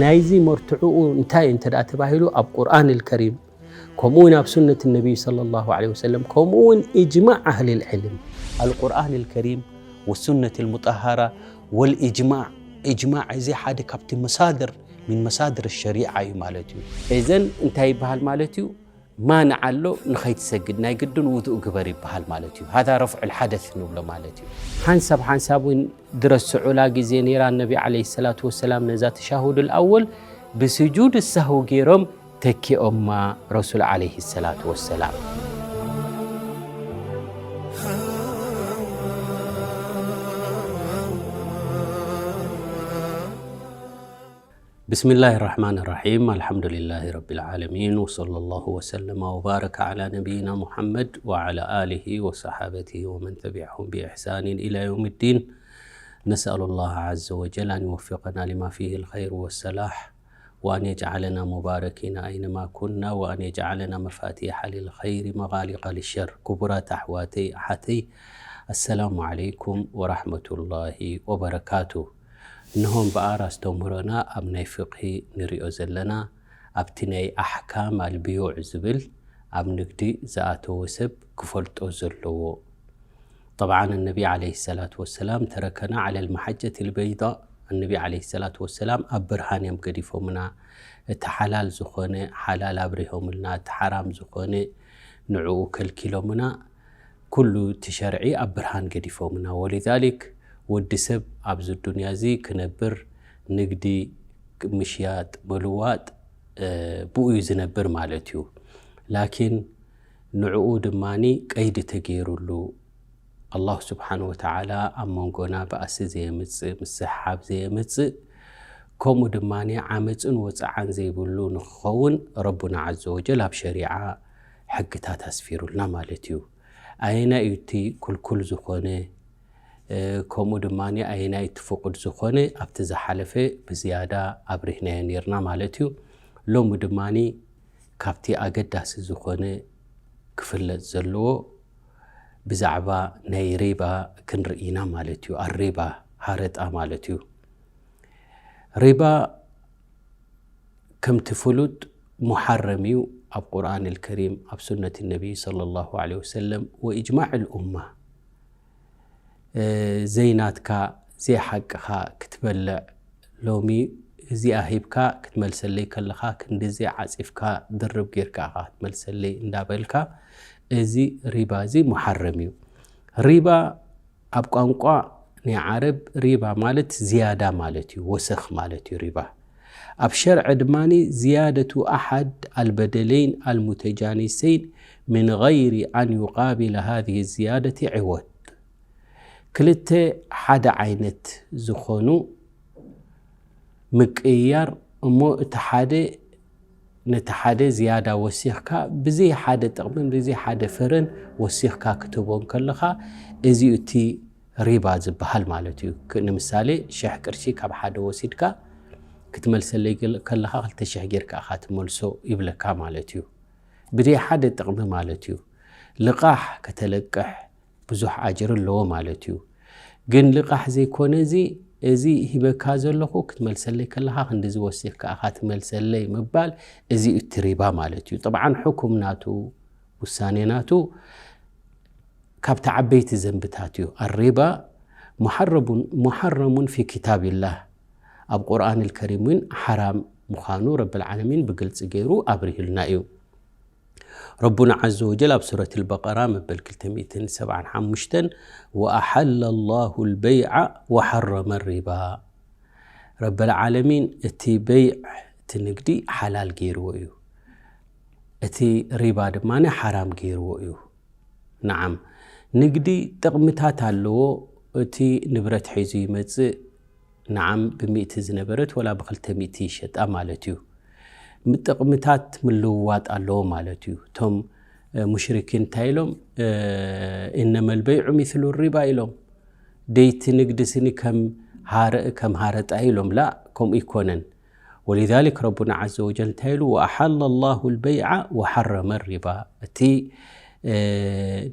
ናይዚ መርትዕኡ እንታይ እንተ ደኣ ተባሂሉ፣ ኣብ ቁርኣን ኣልከሪም፣ ከምኡ እውን ኣብ ሱነት ነቢይ ሰለላሁ ዐለይሂ ወሰለም፣ ከምኡ እውን ኢጅማዕ ኣህሊል ዕልም። ኣልቁርኣን ኣልከሪም ወሱነት ኣልሙጠሃራ ወልኢጅማዕ። ኢጅማዕ እዚ ሓደ ካብቲ መሳድር፣ ሚን መሳድር ሸሪዓ እዩ ማለት እዩ። እዘን እንታይ ይበሃል ማለት እዩ? ማንዓ ኣሎ፣ ንኸይትሰግድ ናይ ግድን ውዱእ ግበር ይበሃል ማለት እዩ። ሃዛ ረፍዑል ሓደስ ንብሎ ማለት እዩ። ሓንሳብ ሓንሳብ እውን ድረስዑላ ግዜ ነይራ፣ ነቢ ዓለይሂ ሰላቱ ወሰላም ነዛ ተሻሁዱል ኣወል ብስጁድ ሳህው ገይሮም ተኪኦማ ረሱል ዓለይሂ ሰላቱ ወሰላም። بسم الله الرحمن الرحيم. الحمد لله رب العالمين، وصلى الله وسلم وبارك على نبينا محمد وعلى آله وصحابته ومن تبعهم بإحسان إلى يوم الدين. نسأل الله عز وجل أن يوفقنا لما فيه الخير والصلاح، وأن يجعلنا مباركين أينما كنا، وأن يجعلنا مفاتيح للخير مغالق للشر. ክቡራት ኣሕዋተይ ኣሓተይ፣ ኣሰላሙ ዓለይኩም ወራሕመቱላሂ ወበረካቱ። እንሆ እምበኣር ኣስተምህሮና ኣብ ናይ ፍቕሂ ንሪኦ ዘለና ኣብቲ ናይ ኣሕካም ኣልብዩዕ ዝብል ኣብ ንግዲ ዝኣተወ ሰብ ክፈልጦ ዘለዎ። ጠብዓን ኣነቢ ዓለይሂ ሰላቱ ወሰላም ተረከና ዓለል መሓጀቲል በይዳ። ኣነቢ ዓለይሂ ሰላቱ ወሰላም ኣብ ብርሃን እዮም ገዲፎምና። እቲ ሓላል ዝኾነ ሓላል ኣብሪሆምልና፣ እቲ ሓራም ዝኾነ ንዕኡ ከልኪሎምና። ኩሉ እቲ ሸርዒ ኣብ ብርሃን ገዲፎምና። ወሊዛሊክ ወዲ ሰብ ኣብዚ ዱንያ እዚ ክነብር ንግዲ ምሽያጥ ምልዋጥ ብኡ እዩ ዝነብር ማለት እዩ። ላኪን ንዕኡ ድማኒ ቀይዲ ተገይሩሉ። ኣላሁ ስብሓን ወተዓላ ኣብ መንጎና ባእሲ ዘየምፅእ፣ ምስሕሓብ ዘየምፅእ፣ ከምኡ ድማኒ ዓመፅን ወፅዓን ዘይብሉ ንክኸውን ረቡና ዓዘ ወጀል ኣብ ሸሪዓ ሕግታት ኣስፊሩልና ማለት እዩ። ኣየናይ እዩ እቲ ክልኩል ዝኾነ፣ ከምኡ ድማ ኣየናይ እቲ ፍቁድ ዝኾነ ኣብቲ ዝሓለፈ ብዝያዳ ኣብሪህናዮ ነይርና ማለት እዩ። ሎሚ ድማ ካብቲ ኣገዳሲ ዝኾነ ክፍለጥ ዘለዎ ብዛዕባ ናይ ሪባ ክንርኢ ኢና ማለት እዩ። ኣሪባ፣ ሃረጣ ማለት እዩ። ሪባ ከምቲ ፍሉጥ ሙሓረም እዩ ኣብ ቁርኣን ኣልከሪም፣ ኣብ ሱነት ነቢይ ሰለላሁ ዐለይሂ ወሰለም ወኢጅማዕ ልኡማ። ዘይናትካ ዘይሓቅኻ ክትበልዕ፣ ሎሚ እዚኣ ሂብካ ክትመልሰለይ ከለኻ ክንድዚ ዓፂፍካ ድርብ ጌርካ ኢኻ ክትመልሰለይ እንዳበልካ፣ እዚ ሪባ እዚ ሙሓረም እዩ። ሪባ ኣብ ቋንቋ ናይ ዓረብ ሪባ ማለት ዝያዳ ማለት እዩ፣ ወሰኽ ማለት እዩ ሪባ። ኣብ ሸርዒ ድማ ዝያደቱ ኣሓድ ኣልበደለይን ኣልሙተጃኒሰይን ምን ገይሪ ኣን ዩቃቢለ ሃዚህ ዝያደቲ ዕወድ። ክልተ ሓደ ዓይነት ዝኾኑ ምቅይያር እሞ እቲ ሓደ ነቲ ሓደ ዝያዳ ወሲኽካ ብዘይ ሓደ ጥቕምን ብዘይ ሓደ ፍርን ወሲኽካ ክትህቦ እንከለኻ፣ እዚ እቲ ሪባ ዝበሃል ማለት እዩ። ክ-፣ ንምሳሌ፣ ሽሕ ቅርሺ ካብ ሓደ ወሲድካ ክትመልሰለይ ገል-፣ ከለኻ ክልተ ሽሕ ጌርካ ኢኻ ትመልሶ ይብለካ ማለት እዩ። ብዘይ ሓደ ጥቕሚ ማለት እዩ። ልቓሕ ከተለቅሕ ብዙሕ ኣጅሪ ኣለዎ ማለት እዩ። ግን ልቓሕ ዘይኮነ እዚ፣ እዚ ሂበካ ዘለኹ ክትመልሰለይ ከለኻ ክንድዚ ወሲኽካ ኢኻ ትመልሰለይ ምባል፣ እዚ እቲ ሪባ ማለት እዩ። ጠብዓን ሕኩም ናቱ፣ ውሳኔ ናቱ ካብቲ ዓበይቲ ዘንብታት እዩ። ኣሪባ ሙሓረቡን-፣ ሙሓረሙን ፊ ኪታቢላህ፣ ኣብ ቁርኣን ኣልከሪም እውን ሓራም ምዃኑ ረብል ዓለሚን ብግልፂ ገይሩ ኣብሪሁልና እዩ። ረቡና ዓዘ ወጀል ኣብ ሱረት ኣልበቀራ መበል ክልተ ሚእትን ሰብዓን ሓሙሽተን፣ "ወኣሓለ ላሁ ልበይዓ ወሓረመ ሪባ"፣ ረበል ዓለሚን እቲ በይዕ፣ እቲ ንግዲ ሓላል ገይርዎ እዩ፣ እቲ ሪባ ድማ ሓራም ገይርዎ እዩ። ነዓም፣ ንግዲ ጥቕምታት ኣለዎ። እቲ ንብረት ሒዙ ይመጽእ፣ ነዓም፣ ብሚእቲ ዝነበረት ወላ ብክልተ ሚእቲ ይሸጣ ማለት እዩ። ም-፣ ጥቕምታት ምልውዋጥ ኣለዎ ማለት እዩ። እቶም፣ እ፣ ሙሽሪኪን እንታይ ኢሎም? እ፣ "ኢነመል በይዑ ሚስሉ ሪባ" ኢሎም። ደይቲ ንግዲ ስኒ ከም ሃረ-፣ ከም ሃረጣ ኢሎም። ላ፣ ከምኡ ይኮነን። ወሊዛሊክ ረቡና ዓዘ ወጀል እንታይ ኢሉ? "ወኣሓለ ላሁ ልበይዓ ወሓረመ ሪባ።" እቲ፣ እ፣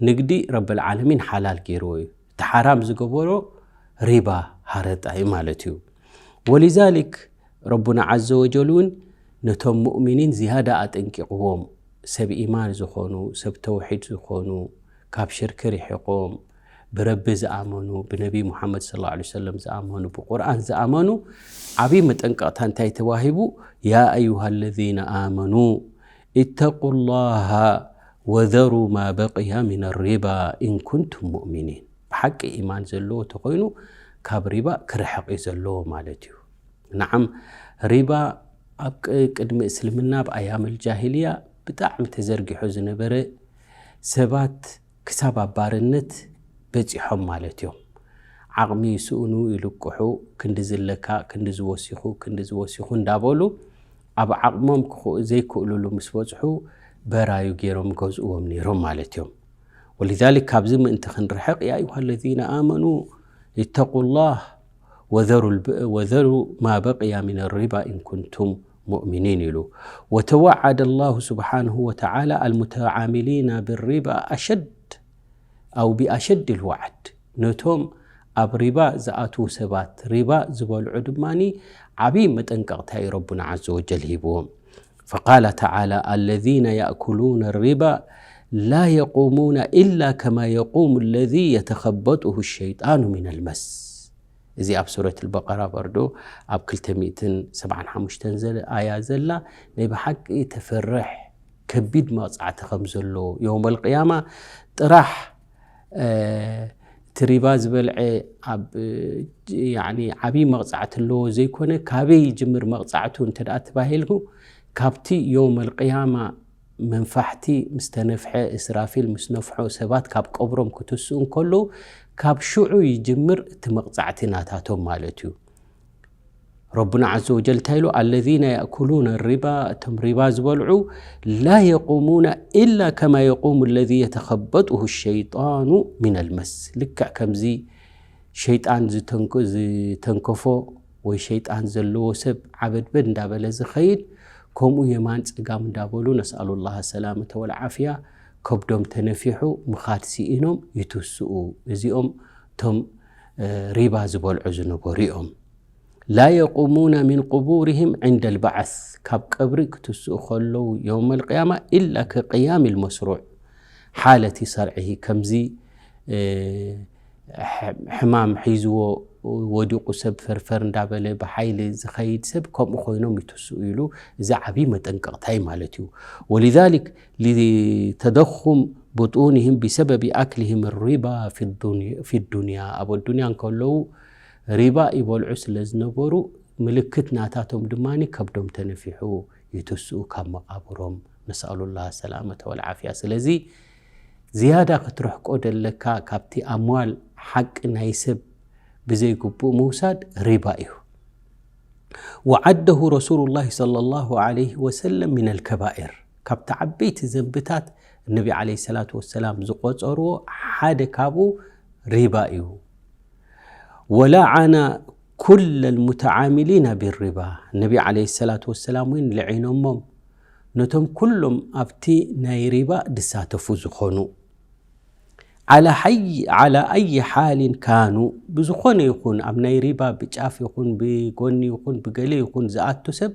ንግዲ ረብል ዓለሚን ሓላል ገይርዎ እዩ። እቲ ሓራም ዝገበሮ ሪባ፣ ኣረጣ እዩ ማለት እዩ። ወሊዛሊክ ረቡና ዓዘ ወጀል እውን ነቶም ሙእሚኒን ዝያዳ ኣጠንቂቕዎም፣ ሰብ ኢማን ዝኾኑ፣ ሰብ ተውሒድ ዝኾኑ፣ ካብ ሽርክ ርሒቖም፣ ብረቢ ዝኣመኑ፣ ብነቢ ሙሓመድ ሰለላሁ ዐለይሂ ወሰለም ዝኣመኑ፣ ብቁርኣን ዝኣመኑ፣ ዓብዪ መጠንቀቕታ እንታይ ተዋሂቡ? ያ ኣዩሃ ለዚነ ኣመኑ ኢተቁ ላሃ ወዘሩ ማ በቅያ ሚነ ሪባ ኢን ኩንቱም ሙእሚኒን። ብሓቂ ኢማን ዘለዎ ተኾይኑ ካብ ሪባ ክርሕቕ እዩ ዘለዎ ማለት እዩ። ነዓም፣ ሪባ ኣብ ቅ- ቅድሚ እስልምና፣ ኣብ ኣያመል ጃሂልያ፣ ብጣዕሚ ተዘርጊሑ ዝነበረ፣ ሰባት ክሳብ ኣብ ባርነት በፂሖም ማለት እዮም። ዓቕሚ ይስእኑ፣ ይልቅሑ፣ ክንዲ ዝለካ፣ ክንዲ ዝወሲኹ፣ ክንዲ ዝወሲኹ እንዳበሉ ኣብ ዓቕሞም ክኽኡ ዘይክእሉሉ ምስ በፅሑ በራዩ ገይሮም ገዝእዎም ነይሮም ማለት እዮም። ወሊዛሊክ ካብዚ ምእንቲ ክንርሕቕ ያ ኣዩሃ ለዚነ ኣመኑ ኢተቁ ላህ ወዘሩ ማ በቅያ ሚነ ሪባ ኢን ኩንቱም ሙእሚኒን ኢሉ። ወተወዓደ ላሁ ስብሓንሁ ወተዓላ ኣልሙተዓሚሊና ብሪባ ኣሸድ ኣው ብኣሸድ ልወዓድ። ነቶም ኣብ ሪባ ዝኣትዉ ሰባት፣ ሪባ ዝበልዑ ድማ ዓብዪ መጠንቀቕታ እዩ ረቡና ዓዘ ወጀል ሂብዎም። ፈቃለ ተዓላ ኣለዚነ ያእኩሉነ ሪባ ላ የቁሙነ ኢላ ከማ የቁሙ ለዚ የተኸበጡሁ ሸይጣኑ ሚነል መስ። እዚ ኣብ ሱረት ኣልበቀራ በርዶ ኣብ ክልተ ሚእትን ሰብዓን ሓሙሽተን ዘለ ኣያ ዘላ ናይ ብሓቂ ተፈርሕ ከቢድ መቕጻዕቲ ከም ዘሎ፣ የውመል ቅያማ ጥራሕ እቲ ሪባ ዝበልዐ ኣብ ዓብዪ መቕጻዕቲ ኣለዎ ዘይኮነ፣ ካበይ ይጅምር መቕጻዕቱ እንተ ደኣ ተባሂልኩ፣ ካብቲ የውመል ቅያማ መንፋሕቲ ምስ ተነፍሐ፣ እስራፊል ምስ ነፍሖ፣ ሰባት ካብ ቀብሮም ክትስኡ እንከለዉ፣ ካብ ሽዑ ይጅምር እቲ መቕጻዕቲ ናታቶም ማለት እዩ። ረቡና ዓዘ ወጀል እንታይ ኢሉ? ኣለዚነ ያእኩሉነ ሪባ፣ እቶም ሪባ ዝበልዑ፣ ላ የቁሙነ ኢላ ከማ የቁሙ ለዚ የተኸበጡሁ ሸይጣኑ ሚነል መስ። ልክዕ ከምዚ ሸይጣን ዝተንኮ- ዝተንከፎ ወይ ሸይጣን ዘለዎ ሰብ ዓበድበድ እንዳበለ ዝኸይድ፣ ከምኡ የማን ጸጋም እንዳበሉ፣ ነስኣሉ ላህ ሰላመተ ወልዓፍያ፣ ከብዶም ተነፊሑ ምኻድ ስኢኖም ይትስኡ። እዚኦም እቶም ሪባ ዝበልዑ ዝነበሩ እዮም። ላ የቁሙነ ሚን ቁቡርህም ዕንደ ልባዓስ፣ ካብ ቀብሪ ክትስኡ ከለዉ የውመል ቅያማ፣ ኢላ ከቅያም ልመስሩዕ ሓለቲ ሰርዒሂ፣ ከምዚ ሕማም ሒዝዎ ወዲቑ ሰብ ፈርፈር እንዳበለ ብሓይሊ ዝኸይድ ሰብ ከምኡ ኮይኖም ይትስኡ ኢሉ። እዚ ዓብዪ መጠንቀቕታይ ማለት እዩ። ወሊዛሊክ ሊተደኹም ብጡንህም ቢሰበቢ ኣክልህም ሪባ ፊ ዱንያ፣ ኣብ ኣዱንያ እንከለዉ ሪባ ይበልዑ ስለ ዝነበሩ፣ ምልክት ናታቶም ድማ ከብዶም ተነፊሑ ይትስኡ ካብ መቓብሮም። ነስኣሉላህ ሰላመተ ወልዓፍያ። ስለዚ ዝያዳ ክትርሕቆ ደለካ ካብቲ ኣምዋል ሓቂ ናይ ሰብ ብዘይግቡእ ምውሳድ ሪባ እዩ። ወዓደሁ ረሱሉላህ ሰለላሁ ዐለይሂ ወሰለም ሚነል ከባኢር፣ ካብቲ ዓበይቲ ዘንብታት ነቢ ዐለይሂ ሰላቱ ወሰላም ዝቆጸርዎ ሓደ ካብኡ ሪባ እዩ። ወለዓነ ኩለል ሙተዓሚሊና ቢሪባ፣ ነቢ ዐለይሂ ሰላቱ ወሰላም እውን ልዒኖሞም ነቶም ኩሎም ኣብቲ ናይ ሪባ ዝሳተፉ ዝኾኑ። ዓላ ሓይ- ዓላ ኣይ ሓሊን ካኑ፣ ብዝኾነ ይኹን ኣብ ናይ ሪባ ብጫፍ ይኹን ብጎኒ ይኹን ብገለ ይኹን ዝኣቱ ሰብ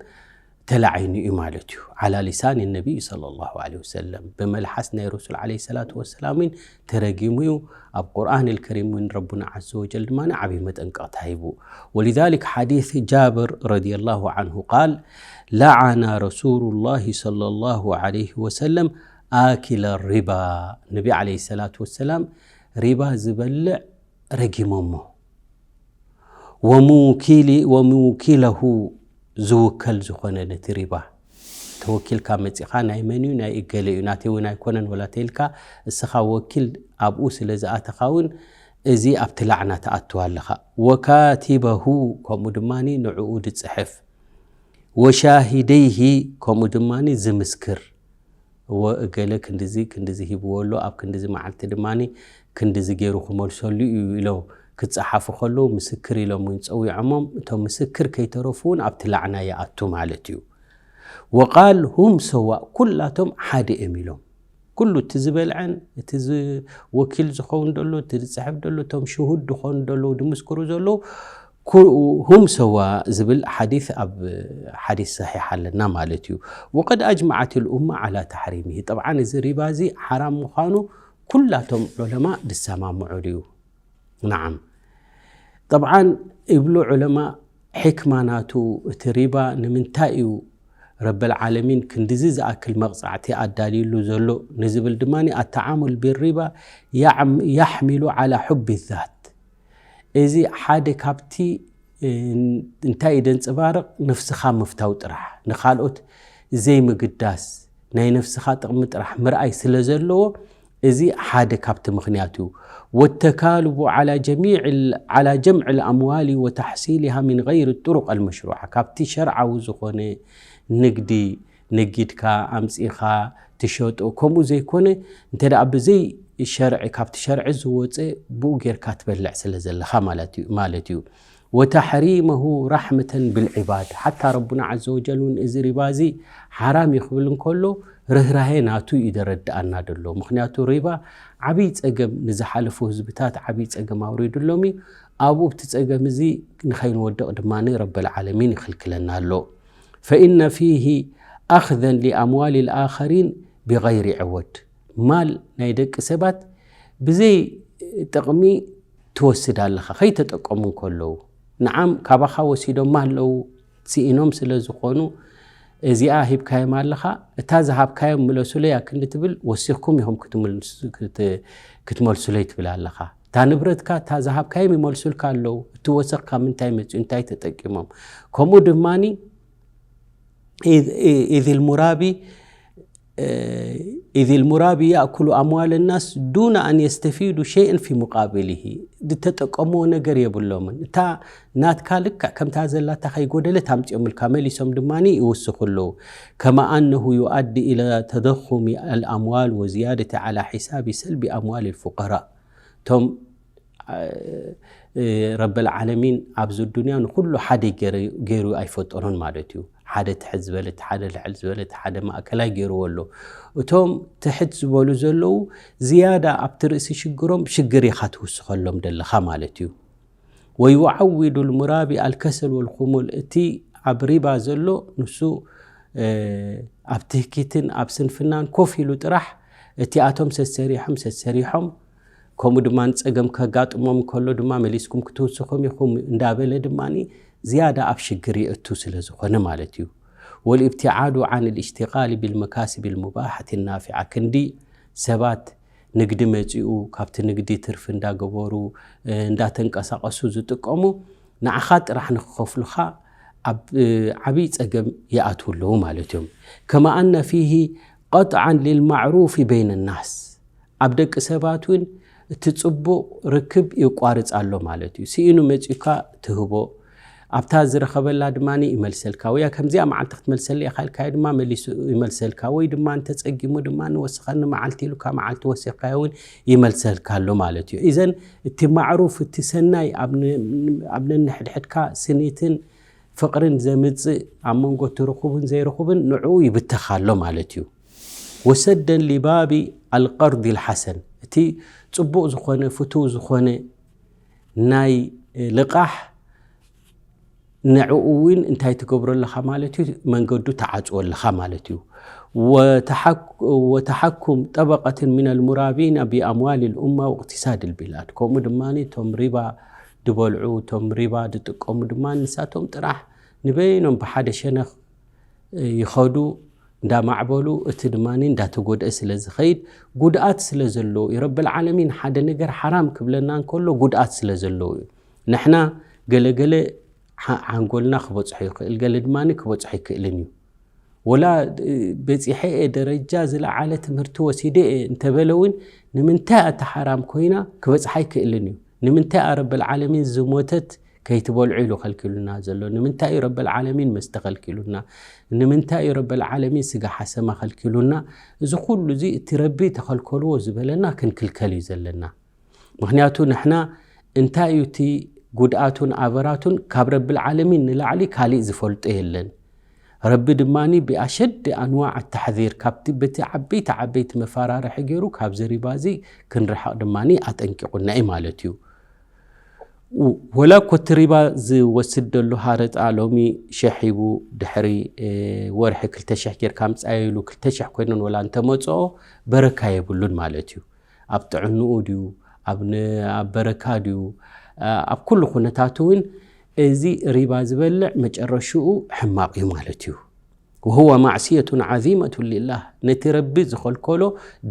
ተላዒኑ እዩ ማለት እዩ። ዓላ ሊሳን ነቢይ ሰለላሁ ዐለይሂ ወሰለም፣ ብመልሓስ ናይ ረሱል ዐለይሂ ሰላቱ ወሰላምን ተረጊሙ እዩ። ኣብ ቁርኣን ልከሪም እውን ረቡና ዐዘ ወጀል ድማ ዓብዪ መጠንቀቕታ ሂቡ። ወሊዛሊክ ሓዲስ ጃብር ረዲየላሁ ዐንሁ ቃል፣ ለዓነ ረሱሉላሂ ሰለላሁ ዐለይሂ ወሰለም ኣኪለ ሪባ፣ ነቢ ዐለይሂ ሰላቱ ወሰላም ሪባ ዝበልዕ ረጊሞሞ። ወሙኪሊ- ወሙኪለሁ፣ ዝውከል ዝኾነ ነቲ ሪባ፣ ተወኪልካ መጺኻ ናይ መን እዩ? ናይ እገለ እዩ፣ ናተይ እውን ኣይኮነን ወላ ተይልካ እስኻ ወኪል ኣብኡ ስለ ዝኣተኻ እውን እዚ ኣብቲ ላዕና ትኣትው ኣለኻ። ወካቲበሁ፣ ከምኡ ድማ ንዕኡ ዝጽሕፍ፣ ወሻሂደይሂ፣ ከምኡ ድማ ዝምስክር፣ እወ እገለ ክንድዚ ክንድዚ ሂብዎ ኣሎ፣ ኣብ ክንድዚ መዓልቲ ድማ ክንድዚ ገይሩ ክመልሰሉ እዩ ኢሎም ክጸሓፉ ከለዉ ምስክር ኢሎም እውን ጸዊዖሞም፣ እቶም ምስክር ከይተረፉ እውን ኣብቲ ላዕና ይኣቱ ማለት እዩ። ወቃል ሁም ሰዋእ፣ ኩላቶም ሓደ እዮም ኢሎም። ኩሉ እቲ ዝበልዐን እቲ ዝ- ወኪል ዝኸውን ደሎ፣ እቲ ዝጽሕፍ ደሎ፣ እቶም ሽሁድ ዝኾኑ ደለዉ፣ ድምስክሩ ዘለዉ፣ ኩ-፣ هم سواء ዝብል ሓዲስ ኣብ ሓዲስ ሰሒሕ ኣለና ማለት እዩ። وقد أجمعت الأمة على تحريمه። ጠብዓን እዚ ሪባ እዚ ሓራም ምዃኑ ኩላቶም ዑለማ ዝሰማምዑ ድዩ? ነዓም። ጠብዓን ይብሉ ዑለማ፣ ሕክማ ናቱ እቲ ሪባ ንምንታይ እዩ ረበል ዓለሚን ክንድዚ ዝኣክል መቕጻዕቲ ኣዳልዩሉ ዘሎ ንዝብል ድማ፣ التعامل بالربا يعم-، يحمل على حب الذات። እዚ ሓደ ካብቲ፣ እ፣ እንታይ እዩ ደንጽባርቕ? ነፍስኻ ምፍታው ጥራሕ፣ ንኻልኦት ዘይምግዳስ፣ ናይ ነፍስኻ ጥቕሚ ጥራሕ ምርኣይ ስለ ዘለዎ፣ እዚ ሓደ ካብቲ ምኽንያት እዩ። والتكالب على جميع ال-، على جمع الأموال وتحصيلها من غير الطرق المشروعة። ካብቲ ሸርዓዊ ዝኾነ ንግዲ ነጊድካ ኣምጺኻ ትሸጦ፣ ከምኡ ዘይኮነ፣ እንተ ደኣ ብዘይ ሸርዒ፣ ካብቲ ሸርዒ ዝወጸ ብኡ ጌርካ ትበልዕ ስለ ዘለኻ ማለት እዩ፣ ማለት እዩ። وتحريمه رحمة بالعباد። ሓታ ረቡና ዓዘ ወጀል እውን እዚ ሪባ እዚ ሓራም እዩ ክብል እንከሎ፣ ርህራሄ ናቱ እዩ ደረድኣና ደሎ። ምኽንያቱ ሪባ ዓብዪ ጸገም ንዝሓለፉ ህዝብታት ዓብዪ ጸገም ኣውሪዱሎም እዩ። ኣብኡ ኣብቲ ጸገም እዚ ንኸይንወድቕ ድማ ረበል ዓለሚን ይኽልክለና ኣሎ። فإن فيه أخذا لأموال الآخرين بغير عوض። ማል ናይ ደቂ ሰባት ብዘይ ጥቕሚ ትወስድ ኣለኻ፣ ከይተጠቀሙ እንከለዉ። ንዓም፣ ካባኻ ወሲዶማ ኣለዉ፣ ስኢኖም ስለ ዝኾኑ፣ እዚኣ ሂብካዮም ኣለኻ፣ እታ ዝሃብካዮም ምለሱለይ ኣክንዲ ትብል፣ ወሲኽኩም ኢኹም ክትምልሱ-፣ ክት-፣ ክትመልሱለይ ትብል ኣለኻ። እታ ንብረትካ፣ እታ ዝሃብካዮም ይመልሱልካ ኣለዉ። እቲ ወሰኽ ካብ ምንታይ መጺኡ፣ እንታይ ተጠቂሞም? ከምኡ ድማኒ፣ إذ، إذ المرابي، إذ المرابي يأكل أموال الناس دون أن يستفيدوا شيئا في مقابله። ዝተጠቀምዎ ነገር የብሎምን። እታ ናትካ ልክዕ ከምታ ዘላታ ከይጎደለት ኣምጺኦምልካ፣ መሊሶም ድማ ይውስኹ ኣለዉ። كما أنه يؤدي إلى تضخم الأموال وزيادة على حساب سلب أموال الفقراء። እቶም እ፣ ረበል ዓለሚን ኣብዚ ዱንያ ንኹሉ ሓደ ገረ-፣ ገይሩ ኣይፈጠሮን ማለት እዩ። ሓደ ትሕት ዝበለ፣ እቲ ሓደ ልዕል ዝበለ፣ እቲ ሓደ ማእከላይ ገይርዎ ኣሎ። እቶም ትሕት ዝበሉ ዘለዉ ዝያዳ ኣብቲ ርእሲ ሽግሮም ሽግር ኢኻ ትውስኸሎም ደለኻ ማለት እዩ። ويعود المرابي الكسل والخمول። እቲ ኣብ ሪባ ዘሎ ንሱ፣ እ፣ ኣብ ትህኪትን ኣብ ስንፍናን ኮፍ ኢሉ ጥራሕ እቲኣቶም ሰሰሪሖም ሰሰሪሖም ከምኡ ድማ ጸገም ከጋጥሞም ከሎ ድማ መሊስኩም ክትውስኹም ኢኹም እንዳበለ ድማ ዝያዳ ኣብ ሽግር የእቱ ስለ ዝኾነ ማለት እዩ። والابتعاد عن الاشتغال بالمكاسب المباحة النافعة። ክንዲ ሰባት ንግዲ መጺኡ ካብቲ ንግዲ ትርፊ እንዳገበሩ፣ እ፣ እንዳተንቀሳቐሱ ዝጥቀሙ ንዓኻ ጥራሕ ንክኸፍሉኻ ኣብ፣ እ፣ ዓብዪ ጸገም ይኣትዉ ኣለዉ ማለት እዮም። كما أن فيه قطعا للمعروف بين الناس። ኣብ ደቂ ሰባት እውን እቲ ጽቡቕ ርክብ ይቋርጽ ኣሎ ማለት እዩ። ስኢኑ መጺኡካ ትህቦ፣ ኣብታ ዝረኸበላ ድማ ይመልሰልካ። ወያ ከምዚኣ መዓልቲ ክትመልሰለይ ኢኻ ኢልካዮ ድማ መሊሱ ይመልሰልካ። ወይ ድማ እንተጸጊሙ ድማ ንወስኸኒ መዓልቲ ኢሉካ መዓልቲ ወሲኽካዮ እውን ይመልሰልካ ኣሎ ማለት እዩ። ኢዘን እቲ ማዕሩፍ፣ እቲ ሰናይ ኣብ ነ-፣ ኣብ ነንሕድሕድካ ስኒትን ፍቕርን ዘምጽእ ኣብ መንጎ እቲ ርኹብን ዘይርኹብን ንዕኡ ይብተኽ ኣሎ ማለት እዩ። وسدا لباب القرض الحسن። እቲ ጽቡቕ ዝኾነ፣ ፍቱው ዝኾነ ናይ ልቓሕ ንዕኡ እውን እንታይ ትገብሮ ኣለኻ ማለት እዩ? መንገዱ ትዓጽዎ ኣለኻ ማለት እዩ። وتحك-، وتحكم طبقة من المرابين بأموال الأمة واقتصاد البلاد። ከምኡ ድማ እቶም ሪባ ዝበልዑ፣ እቶም ሪባ ዝጥቀሙ ድማ ንሳቶም ጥራሕ ንበይኖም ብሓደ ሸነኽ ይኸዱ፣ እንዳማዕበሉ፣ እቲ ድማ እንዳተጎድአ ስለ ዝኸይድ ጉድኣት ስለ ዘለዎ እዩ። ረብል ዓለሚን ሓደ ነገር ሓራም ክብለና እንከሎ ጉድኣት ስለ ዘለዎ እዩ። ንሕና ገለገለ ሓ-፣ ሓንጎልና ክበጽሖ ይኽእል፣ ገለ ድማ ክበጽሖ ኣይክእልን እዩ። ወላ በጺሐ እየ፣ ደረጃ ዝለዓለ ትምህርቲ ወሲደ እየ እንተበለ እውን፣ ንምንታይ እያ እታ ሓራም ኮይና ክበጽሓ ኣይክእልን እዩ። ንምንታይ እያ ረብል ዓለሚን ዝሞተት ከይትበልዑ ኢሉ ከልኪሉና ዘሎ? ንምንታይ እዩ ረብል ዓለሚን መስተ ከልኪሉና? ንምንታይ እዩ ረብል ዓለሚን ስጋ ሓሰማ ከልኪሉና? እዚ ኩሉ እዚ እቲ ረቢ ተኸልከልዎ ዝበለና ክንክልከል እዩ ዘለና። ምኽንያቱ ንሕና እንታይ እዩ እቲ ጉድኣቱን ኣበራቱን ካብ ረብል ዓለሚን ንላዕሊ ካሊእ ዝፈልጦ የለን። ረቢ ድማ ብኣሸድ ኣንዋዕ ኣተሕዚር፣ ካብቲ በቲ ዓበይቲ ዓበይቲ መፈራርሒ ገይሩ ካብዚ ሪባ እዚ ክንርሕቕ ድማ ኣጠንቂቑና እዩ ማለት እዩ። ወላ እኮ እቲ ሪባ ዝወስድ ዘሎ ሃረጣ ሎሚ ሽሕ ሂቡ ድሕሪ ወርሒ ክልተ ሽሕ ጌርካ ምጻእ ኢሉ ክልተ ሽሕ ኮይነን ወላ እንተመጽኦ በረካ የብሉን ማለት እዩ። ኣብ ጥዕንኡ ድዩ፣ ኣብ በረካ ድዩ፣ ኣብ ኩሉ ኩነታቱ እውን እዚ ሪባ ዝበልዕ መጨረሽኡ ሕማቕ እዩ ማለት እዩ። وهو معصية عظيمة لله، ነቲ ረቢ ዝኸልከሎ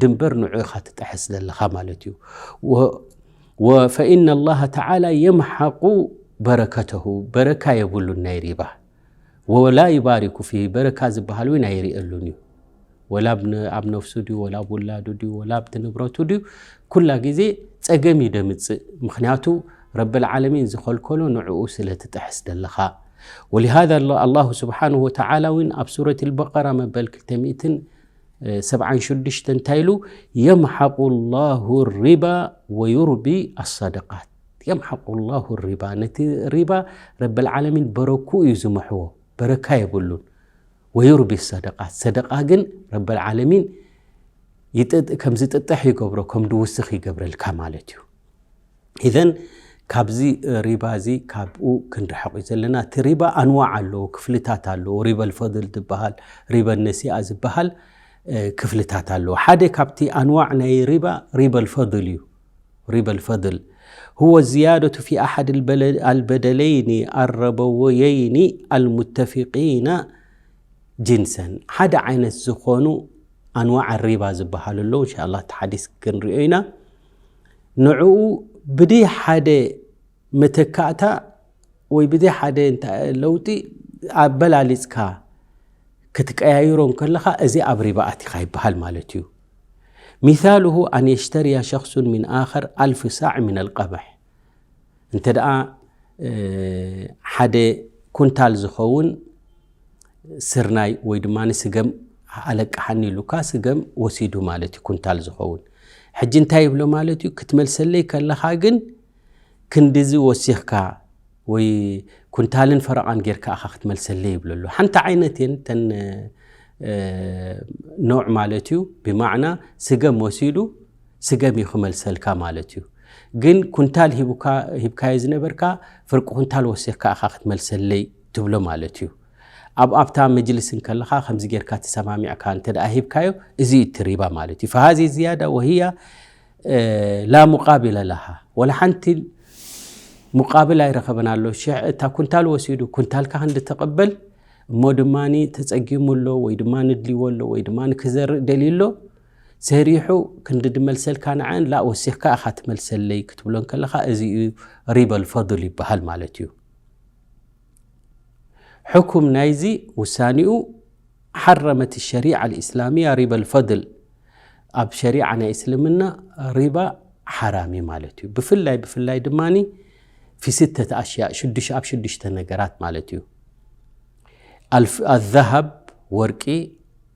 ድንበር ንዑ ኢኻ ትጥሕስ ዘለኻ ማለት እዩ። فإن الله تعالى يمحق بركته، በረካ የብሉን ናይ ሪባ። ولا يبارك فيه، በረካ ዝበሃል እውን ኣይርእየሉን እዩ። ወላ ኣብ ነፍሱ ድዩ፣ ወላ ኣብ ውላዱ ድዩ፣ ወላ ኣብቲ ንብረቱ ድዩ፣ ኩላ ግዜ ጸገም እዩ ደምጽእ። ምኽንያቱ ረብል ዓለሚን ዝኸልከሎ ንዕኡ ስለ ትጥሕስ ዘለኻ። ولهذا الله سبحانه وتعالى እውን ኣብ ሱረት البقرة መበል ክልተ ሚእትን ሰብዓን ሽዱሽተን እንታይ ኢሉ? يمحق الله الربا ويربي الصدقات። يمحق الله الربا، ነቲ ሪባ ረብል ዓለሚን በረኩ እዩ ዝምሕዎ፣ በረካ የብሉን። ويربي الصدقات، ሰደቃ ግን ረብል ዓለሚን ከም ዝጥጥሕ ይገብሮ፣ ከም ድውስኽ ይገብረልካ ማለት እዩ። ኢዘን ካብዚ ሪባ እዚ ካብኡ ክንርሕቕ እዩ ዘለና። እቲ ሪባ ኣንዋዕ ኣለዎ፣ ክፍልታት ኣለዎ። ሪበል ፈድል ዝበሃል፣ ሪበል ነሲኣ ዝበሃል ክፍልታት ኣለዎ። ሓደ ካብቲ ኣንዋዕ ናይ ሪባ ሪበል ፈድል እዩ። ሪበል ፈድል هو الزيادة في أحد البدلين الربويين المتفقين جنسا، ሓደ ዓይነት ዝኾኑ ኣንዋዕ ሪባ ዝበሃሉ ኣለዉ። እንሻላ እቲ ሓዲስ ክንሪኦ ኢና። ንዕኡ ብደይ ሓደ መተካእታ ወይ ብደይ ሓደ ለውጢ ኣበላሊፅካ ክትቀያይሮ እንከለኻ እዚ ኣብ ሪባ ኣቲኻ ይበሃል ማለት እዩ። مثاله أن يشتري شخص من آخر ألف صاع من القمح። እንተ ደኣ ሓደ ኩንታል ዝኸውን ስርናይ ወይ ድማ ስገም ኣለቅሓኒ ኢሉካ ስገም ወሲዱ ማለት እዩ። ኩንታል ዝኸውን ሕጂ እንታይ ይብሎ ማለት እዩ? ክትመልሰለይ ከለኻ ግን ክንድዚ ወሲኽካ ወይ ኩንታልን ፈረቓን ጌርካ ኢኻ ክትመልሰለይ ይብሎ ኣሎ። ሓንቲ ዓይነት እየን ተን ኖዕ ማለት እዩ። ብማዕና ስገም ወሲዱ ስገም እዩ ክመልሰልካ ማለት እዩ። ግን ኩንታል ሂብካዮ ዝነበርካ ፍርቂ ኩንታል ወሲኽካ ኢኻ ክትመልሰለይ ትብሎ ማለት እዩ። ኣብ ኣብታ መጅልስ እንከለኻ ከምዚ ጌርካ ተሰማሚዕካ እንተ ደኣ ሂብካዮ እዚ እዩ እቲ ሪባ ማለት እዩ። فهذه زيادة وهي لا مقابل لها، ወላ ሓንቲ ሙቃብል ኣይረኸበን ኣሎ። ሽሕ እታ ኩንታል ወሲዱ ኩንታልካ ክንዲ ተቐበል እሞ ድማ ተጸጊሙ ኣሎ ወይ ድማ ንድልዎ ኣሎ ወይ ድማ ክዘርእ ደልዩ ኣሎ ሰሪሑ ክንዲ ድመልሰልካ ንዓን ላ ወሲኽካ ኢኻ ትመልሰለይ ክትብሎ እንከለኻ እዚ እዩ ሪበል ፈድል ይበሃል ማለት እዩ። ሕኩም ናይዚ ውሳኔኡ ሓረመት ሸሪዓ ልእስላሚያ ሪበል ፈድል። ኣብ ሸሪዓ ናይ እስልምና ሪባ ሓራም እዩ ማለት እዩ። ብፍላይ ብፍላይ ድማ ፊ ስተት ኣሽያ ሽዱሽ ኣብ ሽዱሽተ ነገራት ማለት እዩ። ኣልፍ- ኣዘሃብ ወርቂ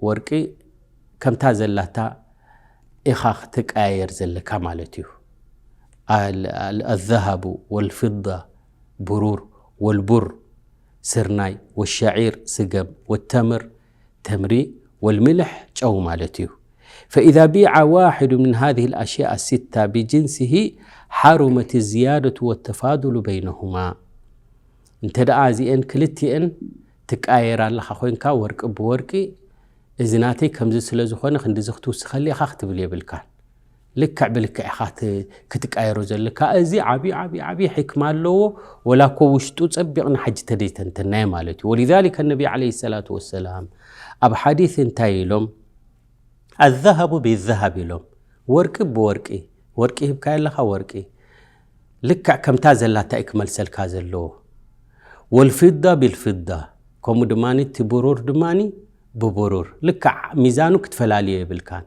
ወርቂ ከምታ ዘላታ ኢኻ ክትቀያየር ዘለካ ማለት እዩ። ኣል- ኣል- ኣዘሃቡ ወልፊዳ ብሩር ወልቡር ስርናይ ወሸዒር ስገም ወተምር ተምሪ ወልምልሕ ጨው ማለት እዩ። فإذا بيع واحد من هذه الأشياء الستة بجنسه حرمت الزيادة والتفاضل بينهما። እንተ ደኣ እዚአን ክልቲአን ትቃየር ኣለኻ ኮይንካ ወርቂ ብወርቂ እዚ ናተይ ከምዚ ስለ ዝኾነ ክንድዚ ክትውስኸሊ ኢኻ ክትብል የብልካን። ልክዕ ብልክዕ ኢኻ ት- ክትቃየሮ ዘለካ። እዚ ዓብዪ ዓብዪ ዓብዪ ሕክማ ኣለዎ። ወላ እኮ ውሽጡ ጸቢቕና ሕጂ ተደይተንተናዮ ማለት እዩ። ولذلك النبي عليه الصلاة والسلام ኣብ ሓዲስ እንታይ ኢሎም? الذهب بالذهب ኢሎም። ወርቂ ብወርቂ፣ ወርቂ ሂብካዮ ኣለኻ ወርቂ ልክዕ ከምታ ዘላታ እዩ ክመልሰልካ ዘለዎ። والفضة بالفضة ከምኡ ድማ እቲ ብሩር ድማ ብብሩር ልክዕ ሚዛኑ ክትፈላልዮ የብልካን።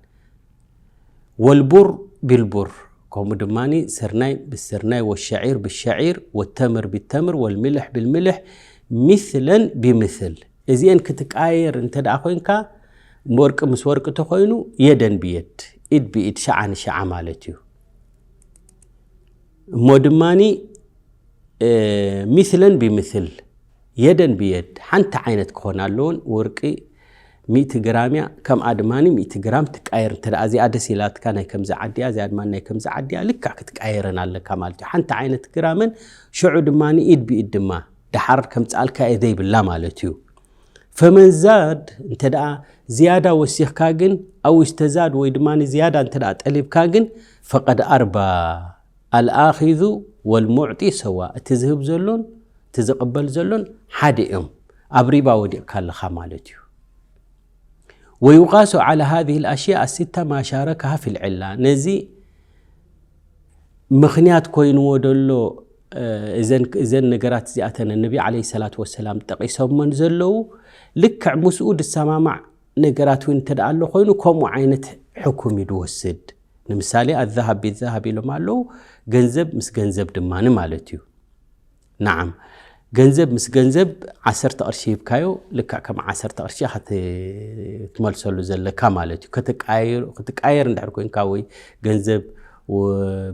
والبر بالبر ከምኡ ድማ ስርናይ ብስርናይ والشعير بالشعير والتمر بالتمر والملح بالملح مثلا بمثل። እዚአን ክትቃየር እንተ ደኣ ኮይንካ ወርቂ ምስ ወርቂ ተኮይኑ የደን ብየድ ኢድ ብኢድ ሸዓ ንሸዓ ማለት እዩ። እሞ ድማ ሚስለን ብምስል የደን ብየድ ሓንቲ ዓይነት ክኾን ኣለዎን ወርቂ ሚእቲ ግራም እያ። ከምኣ ድማ ሚእቲ ግራም ትቃየር። እንተ ደኣ እዚኣ ደስ ኢላትካ ናይ ከምዚ ዓዲ እያ፣ እዚኣ ድማ ናይ ከምዚ ዓዲ እያ፣ ልክዕ ክትቃየረን ኣለካ ማለት እዩ። ሓንቲ ዓይነት ግራምን ሽዑ ድማ ኢድ ብኢድ ድማ ደሓር ከምጻልካ እየ ዘይብላ ማለት እዩ። ፈመን ዛድ፣ እንተ ደኣ ዝያዳ ወሲኽካ ግን፣ ኣው እስተዛድ፣ ወይ ድማ ዝያዳ እንተ ደኣ ጠሊብካ ግን፣ ፈቀድ ኣርባ፣ ኣልኣኺዙ ወልሙዕጢ ሰዋ፣ እቲ ዝህብ ዘሎን እቲ ዝቕበል ዘሎን ሓደ እዮም። ኣብ ሪባ ወዲቕካ ኣለኻ ማለት እዩ። ወዩቃሱ ዓላ ሃዚህ ልኣሽያ ኣሲታ ማ ሻረከሃ ፊ ልዕላ፣ ነዚ ምኽንያት ኮይንዎ ደሎ፣ እ፣ እዘን፣ እዘን ነገራት እዚኣተን ነቢ ዓለይሂ ሰላቱ ወሰላም ጠቒሶመን ዘለዉ፣ ልክዕ ምስኡ ድሰማማዕ ነገራት እውን እንተ ደኣ ኣሎ ኮይኑ፣ ከምኡ ዓይነት ሕኩም እዩ ድወስድ። ንምሳሌ፣ ኣዛሃብ ቢዛሃብ ኢሎም ኣለዉ፣ ገንዘብ ምስ ገንዘብ ድማኒ ማለት እዩ። ነዓም፣ ገንዘብ ምስ ገንዘብ ዓሰርተ ቅርሺ ሂብካዮ፣ ልክዕ ከም ዓሰርተ ቅርሺ ኢኻ ትመልሰሉ ዘለካ ማለት እዩ። ክትቃየር፣ ክትቃየር እንድሕር ኮይንካ፣ ወይ ገንዘብ ወ-፣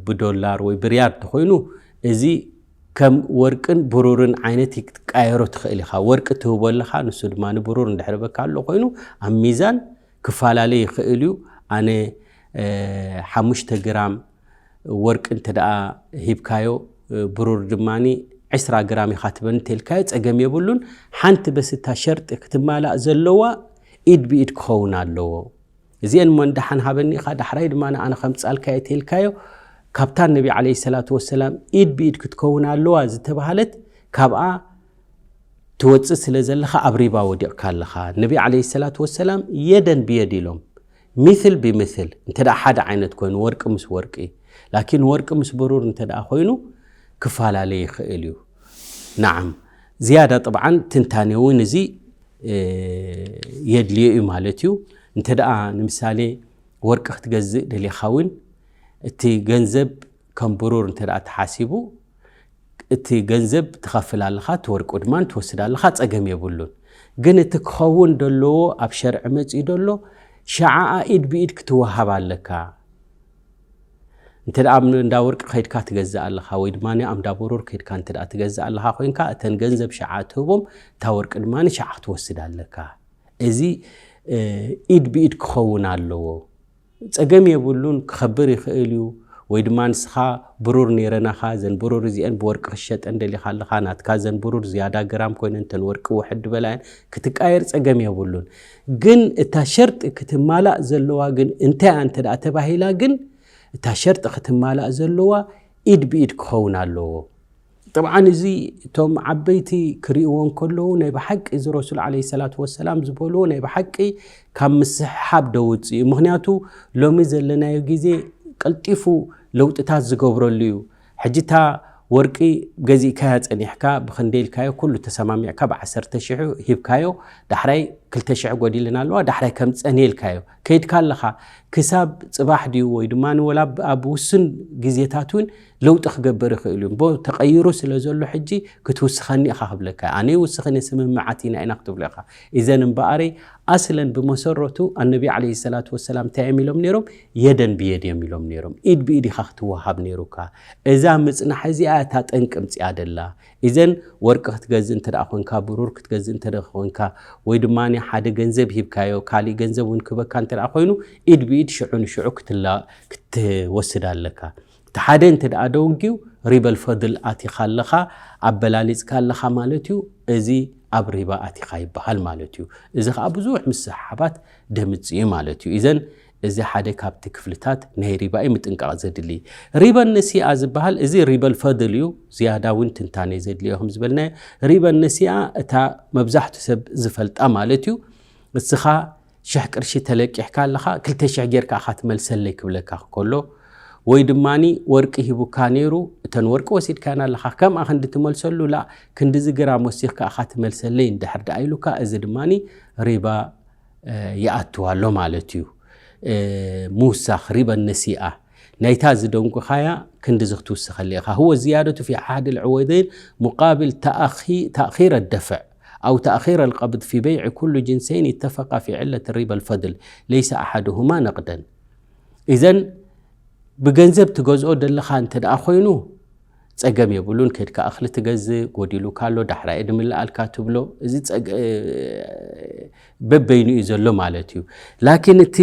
ብዶላር ወይ ብሪያል እንተኾይኑ፣ እዚ ከም ወርቅን ብሩርን ዓይነት ክትቃየሮ ትኽእል ኢኻ። ወርቂ ትህቦ ኣለኻ፣ ንሱ ድማ ንብሩር እንድሕር በካ ኣሎ ኮይኑ፣ ኣብ ሚዛን ክፈላለ ይኽእል እዩ። ኣነ፣ እ፣ ሓሙሽተ ግራም ወርቂ እንተ ደኣ ሂብካዮ፣ እ፣ ብሩር ድማኒ ዕስራ ግራም ኢኻ ትበኒ እንተ ኢልካዮ፣ ጸገም የብሉን። ሓንቲ በስታ ሸርጢ ክትማላእ ዘለዋ ኢድ ብኢድ ክኸውን ኣለዎ። እዚአን እሞ ንደሓን ሃበኒ ኢኻ፣ ዳሕራይ ድማ ኣነ ከምጻልካ እየ ተልካዮ፣ ካብታ ነቢ ዓለይሂ ሰላቱ ወሰላም ኢድ ብኢድ ክትከውን ኣለዋ ዝተባህለት፣ ካብኣ ትወጽእ ስለ ዘለኻ ኣብ ሪባ ወዲቕካ ኣለኻ። ነቢ ዓለይሂ ሰላቱ ወሰላም የደን ብየድ ኢሎም፣ ሚስል ብሚስል፣ እንተ ደኣ ሓደ ዓይነት ኮይኑ፣ ወርቂ ምስ ወርቂ፣ ላኪን ወርቂ ምስ ብሩር እንተ ደኣ ኮይኑ ክፈላለ ይኽእል እዩ። ነዓም፣ ዝያዳ ጥብዓን ትንታኔ እውን እዚ፣ እ፣ የድልዮ እዩ ማለት እዩ። እንተ ደኣ ንምሳሌ ወርቂ ክትገዝእ ደሊኻ እውን፣ እቲ ገንዘብ ከም ብሩር እንተ ደኣ ተሓሲቡ፣ እቲ ገንዘብ ትኸፍል ኣለኻ፣ እቲ ወርቂ ድማ ትወስድ ኣለኻ፣ ጸገም የብሉን። ግን እቲ ክኸውን ደለዎ ኣብ ሸርዒ መጺኡ ደሎ፣ ሸዓኣ ኢድ ብኢድ ክትወሃብ ኣለካ። እንተ ደኣ ኣብ እንዳ ወርቂ ከይድካ ትገዝእ ኣለኻ፣ ወይ ድማ ኣብ እንዳ ብሩር ከይድካ እንተ ደኣ ትገዝእ ኣለኻ ኮይንካ፣ እተን ገንዘብ ሸዓ ትህቦም፣ እታ ወርቂ ድማ ሸዓ ክትወስድ ኣለካ። እዚ፣ እ፣ ኢድ ብኢድ ክኸውን ኣለዎ። ጸገም የብሉን፣ ክኸብር ይኽእል እዩ። ወይ ድማ ንስኻ ብሩር ነይረናኻ፣ እዘን ብሩር እዚአን ብወርቂ ክሸጠን ደሊኻ ኣለኻ፣ ናትካ እዘን ብሩር ዝያዳ ግራም ኮይነን፣ እተን ወርቂ ውሕድ ዝበላ እየን፣ ክትቃየር ጸገም የብሉን። ግን እታ ሸርጢ ክትማላእ ዘለዋ ግን እንታይ እያ እንተ ደኣ ተባሂላ ግን፣ እታ ሸርጢ ክትማላእ ዘለዋ ኢድ ብኢድ ክኸውን ኣለዎ። ጠብዓን እዚ እቶም ዓበይቲ ክርእይዎ እንከለዉ ናይ ብሓቂ እዚ ረሱል ዓለይሂ ሰላቱ ወሰላም ዝበልዎ ናይ ብሓቂ ካብ ምስሕሓብ ደውጽእ እዩ። ምኽንያቱ ሎሚ ዘለናዮ ግዜ ቀልጢፉ ለውጥታት ዝገብረሉ እዩ። ሕጂ እታ ወርቂ ገዚእካያ ጸኒሕካ ብኽንደይ ኢልካዮ ኩሉ ተሰማሚዕካ ብዓሰርተ ሽሕ ሂብካዮ፣ ዳሕራይ ክልተ ሽሕ ጎዲልና ኣለዋ፣ ዳሕራይ ከም ጸንየ ኢልካዮ ከይድካ ኣለኻ። ክሳብ ጽባሕ ድዩ ወይ ድማ ወላ ኣብ፣ ኣብ ውሱን ግዜታት እውን ለውጢ ክገብር ይኽእል እዩ። እሞ ተቐይሩ ስለ ዘሎ ሕጂ ክትውስኸኒ ኢኻ ክብለካ። ኣነ ይውስኽን እየ፣ ስምምዓት ኢና ኢና ክትብሎ ኢኻ። ኢዘን እምበኣረይ ኣስለን ብመሰረቱ ኣነቢ ዓለይሂ ሰላቱ ወሰላም እንታይ እዮም ኢሎም ነይሮም? የደን ብየድ እዮም ኢሎም ነይሮም። ኢድ ብኢድ ኢኻ ክትወሃብ ነይሩካ። እዛ ምጽናሕ እዚኣ እታ ጠንቂ ምጽኣ ደላ። ኢዘን ወርቂ ክትገዝእ እንተ ደኣ ኮንካ፣ ብሩር ክትገዝእ እንተ ደኣ ኮንካ፣ ወይ ድማ ሓደ ገንዘብ ሂብካዮ፣ ካሊእ ገንዘብ እውን ክበካ እንተ ደኣ ኮይኑ፣ ኢድ ብኢድ ሽዑ ንሽዑ ክትላ-፣ ክትወስድ ኣለካ። እቲ ሓደ እንተ ደኣ ደንጉዩ፣ ሪበል ፈድል ኣቲኻ ኣለኻ፣ ኣበላሊጽካ ኣለኻ ማለት እዩ። እዚ ኣብ ሪባ ኣቲኻ ይበሃል ማለት እዩ። እዚ ኸኣ ብዙሕ ምስሕሓባት ደምጽእ እዩ ማለት እዩ። ኢዘን እዚ ሓደ ካብቲ ክፍልታት ናይ ሪባ እዩ ምጥንቃቕ ዘድሊ። ሪበ ነሲኣ ዝበሃል፣ እዚ ሪበል ፈድል እዩ፣ ዝያዳ እውን ትንታኔ ዘድልዮ ከም ዝበልናዮ። ሪበ ነሲኣ እታ መብዛሕቱ ሰብ ዝፈልጣ ማለት እዩ። እስኻ ሽሕ ቅርሺ ተለቂሕካ ኣለኻ፣ ክልተ ሽሕ ጌርካ ኢኻ ትመልሰለይ ክብለካ ከሎ፣ ወይ ድማኒ ወርቂ ሂቡካ ነይሩ፣ እተን ወርቂ ወሲድካየን ኣለኻ፣ ከምኣ ክንዲ ትመልሰሉ፣ ላ፣ ክንድዚ ግራም ወሲኽካ ኢኻ ትመልሰለይ እንድሕር ደኣ ኢሉካ፣ እዚ ድማኒ ሪባ፣ እ፣ ይኣቱ ኣሎ ማለት እዩ። እ፣ ምውሳኽ፣ ሪበ ነሲኣ፣ ናይታ ዝደንጉኻያ ክንድዚ ክትውስኸለይ ኢኻ። هو الزيادة في أحد العوضين مقابل تأخي-، تأخير الدفع أو تأخير القبض في بيع كل جنسين اتفقا في علة الربا الفضل، ليس أحدهما نقدا. ኢዘን ብገንዘብ ትገዝኦ ደለኻ እንተ ደኣ ኮይኑ፣ ጸገም የብሉን። ከድካ እኽሊ ትገዝእ፣ ጎዲሉካ ኣሎ፣ ዳሕራይ እየ ድምልኣልካ ትብሎ። እዚ ጸገ-፣ በበይኑ እዩ ዘሎ ማለት እዩ። ላኪን እቲ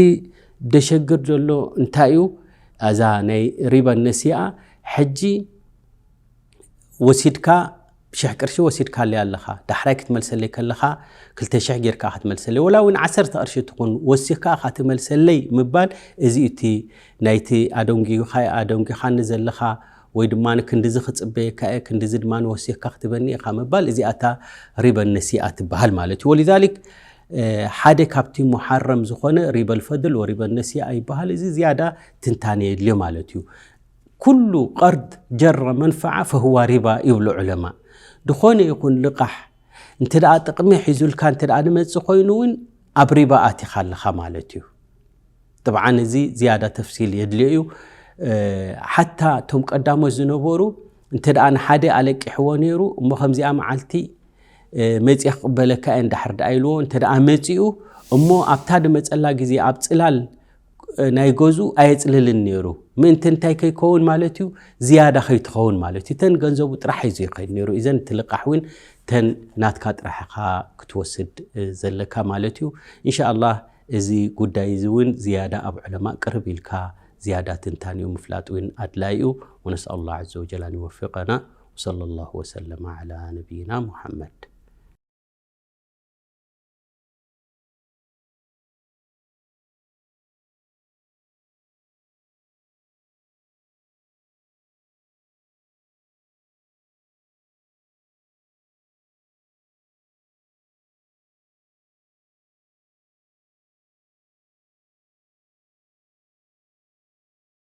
ደሸግር ዘሎ እንታይ እዩ? ኣዛ ናይ ሪባ ነሲኣ ሕጂ ወሲድካ ሽሕ ቅርሺ ወሲድካለይ ኣለኻ፣ ዳሕራይ ክትመልሰለይ ከለኻ ክልተ ሽሕ ጌርካ ክትመልሰለይ፣ ወላ እውን ዓሰርተ ቅርሺ ትኹን ወሲኽካ ኢኻ ትመልሰለይ ምባል፣ እዚ እቲ ናይቲ ኣደንጊኻ-፣ ኣደንጊኻኒ ዘለኻ ወይ ድማ ክንድዚ ክጽበየካ እየ፣ ክንድዚ ድማ ወሲኽካ ክትበኒ ኢኻ ምባል፣ እዚኣታ ሪበ ነሲኣ ትበሃል ማለት እዩ። ወሊዛሊክ፣ እ፣ ሓደ ካብቲ ሙሓረም ዝኾነ ሪበል ፈድል ወሪበ ነሲኣ ይበሃል። እዚ ዝያዳ ትንታነ የድልዮ ማለት እዩ። ኩሉ ቀርድ ጀረ መንፈዓ ፈህዋ ሪባ ይብሉ ዑለማ። ዝኾነ ይኹን ልቓሕ እንተ ደኣ ጥቕሚ ሒዙልካ እንተ ደኣ ንመጽእ ኮይኑ እውን ኣብ ሪባ ኣቲኻ ኣለኻ ማለት እዩ። ጥብዓን እዚ ዝያዳ ተፍሲል የድልዮ እዩ። እ፣ ሓታ እቶም ቀዳሞት ዝነበሩ እንተ ደኣ ንሓደ ኣለቂሕዎ ነይሩ እሞ ከምዚኣ መዓልቲ፣ እ፣ መጺአ ክቕበለካ እየ እንድሕር ደኣ ኢልዎ እንተ ደኣ መጺኡ እሞ ኣብታ ድመጸላ ግዜ ኣብ ጽላል ናይ ገዝኡ ኣየጽልልን ነይሩ። ምእንቲ እንታይ ከይከውን ማለት እዩ? ዝያዳ ከይትኸውን ማለት እዩ። እተን ገንዘቡ ጥራሕ ሒዙ ይኸይድ ነይሩ። እዘን እቲ ልቓሕ እውን እተን ናትካ ጥራሕ ኢኻ ክትወስድ፣ እ፣ ዘለካ ማለት እዩ። ኢንሻኣላህ እዚ ጉዳይ እዚ እውን ዝያዳ ኣብ ዑለማ ቅርብ ኢልካ ዝያዳ ትንታኒኡ ምፍላጥ እውን ኣድላይ እዩ። ونسأل الله عز وجل أن يوفقنا. وصلى الله وسلم على نبينا محمد.